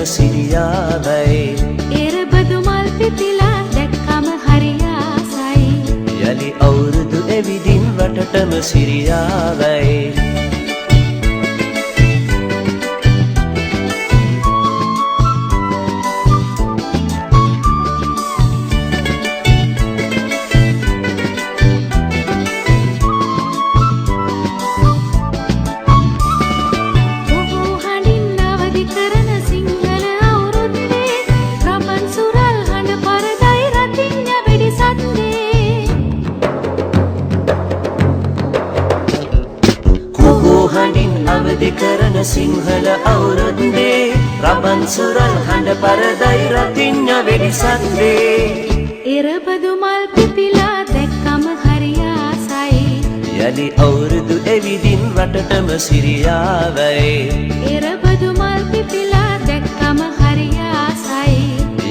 සිරියාවයි. එරබදු මල් පිපිලා දැක්කම හරි ආසයි. යලි අවුරුදු ඇවිදින් රටටම සිරියාවයි. බොහෝ හඬින් අවදි කරන සිංහල අවුරුද්දේ රබන් සුරල් හඬ පරදයි රතිඤ්ඤ වෙඩි සද්දේ. කුහූ හඬින් අවදි කරන සිංහල අවුරුද්දේ රබන් සුරල් හඬ පරදයි රතිඤ්ඤ වෙඩි සද්දේ. එරබදු මල් පිපිලා දැක්කම හරි ආසයි. යලි අවුරුදු ඇවිදින් රටටම සිරියාවයි. එරබදු මල් පිපිලා දැක්කම හරි ආසයි.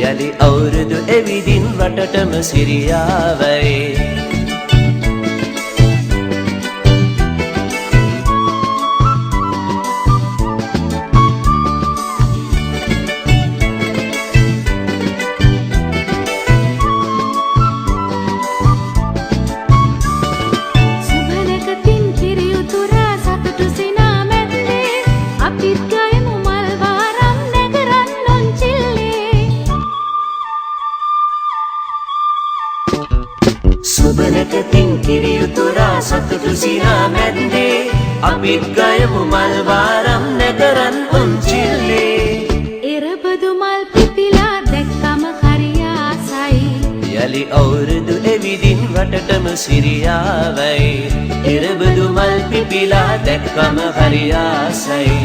යලි අවුරුදු ඇවිදින් රටටම සිරියාවයි. සුභනකතින් කිරි උතුරා සතුටු සිනා මැද්දේ අපිත් ගයමු මල් වාරම් නැගරන් ඔන්චිල්ලේ. සුබනකතින් කිරි උතුරා සතුටු සිනා මැද්දේ අපිත් ගයමු මල් වාරම් නැගරන් ඔන්චිල්ලේ. එරබදු මල් පිපිලා දැක්කම හරි ආසයි. යලි අවුරුදු ඇවිදින් රටටම සිරියාවයි. එරබදු මල් පිපිලා දැක්කම හරි ආසයි.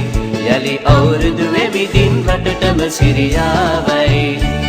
යලි අවුරුදු ඇවිදින් රටටම සිරියාවයි.